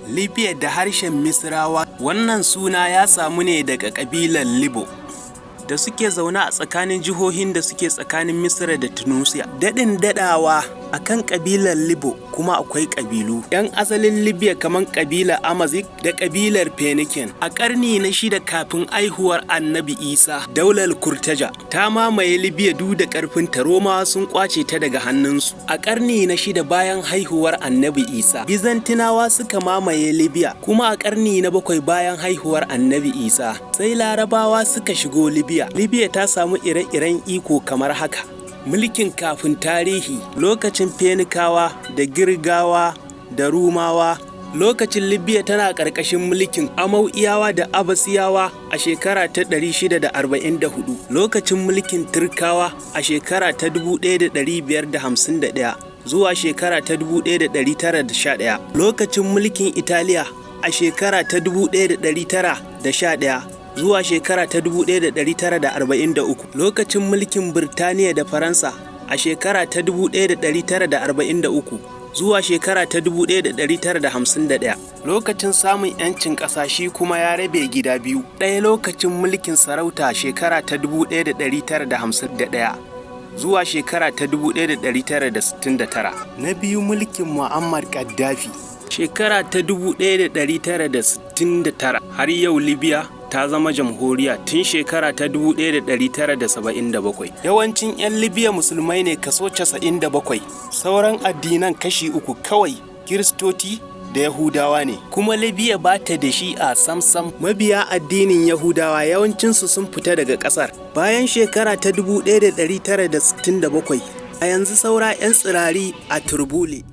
Libya da harshen Misrawa, wannan suna ya samu ne daga ƙabilar Libo da suke zaune a tsakanin jihohin da suke tsakanin Misra da Tunusia. Daɗin daɗawa a kan ƙabilar Libo kuma akwai ƙabilu 'yan asalin Libya kamar ƙabilar Amazigh da ƙabilar Phoenician. A ƙarni na shida kafin haihuwar Annabi Isa, daular Kurtaja ta mamaye Libya duk da ƙarfinta, Romawa sun ƙwace ta daga hannunsu. A ƙarni na shida bayan haihuwar Annabi Isa, Bizantinawa suka mamaye Libya, kuma a ƙarni na bakwai bayan haihuwar Annabi Isa, sai Larabawa suka shigo Libya. Libya ta samu ire-iren iko kamar haka: Mulkin kafin tarihi, lokacin Fenikawa da Girkawa da Rumawa. Lokacin Libya tana ƙarƙashin mulkin Umayyawa da Abbasiyawa a shekara ta 644. Lokacin mulkin Turkawa a shekara ta 1551 zuwa shekara ta 1911. Lokacin mulkin Italiya a shekara ta 1911 zuwa shekara ta 1943. Lokacin mulkin Birtaniya da Faransa a shekara ta 1943 zuwa shekara ta 1951. Lokacin samun 'yancin ƙasa shi kuma ya rabe gida biyu: ɗaya lokacin mulkin sarauta, shekara ta 1951 zuwa shekara ta 1969; na biyu mulkin Muammar Gaddafi, shekara ta 1969. Har yau Libya ta zama jamhuriya tun shekara ta 1977. Yawancin 'yan Libya Musulmai ne, kaso 97, sauran addinan kashi uku kawai, Kiristoci da Yahudawa ne. Kuma Libya ba ta da Shi'a sam-sam, mabiya addinin Yahudawa yawancinsu sun fita daga ƙasar bayan shekara ta 1967, a yanzu saura 'yan tsirari a Tripoli.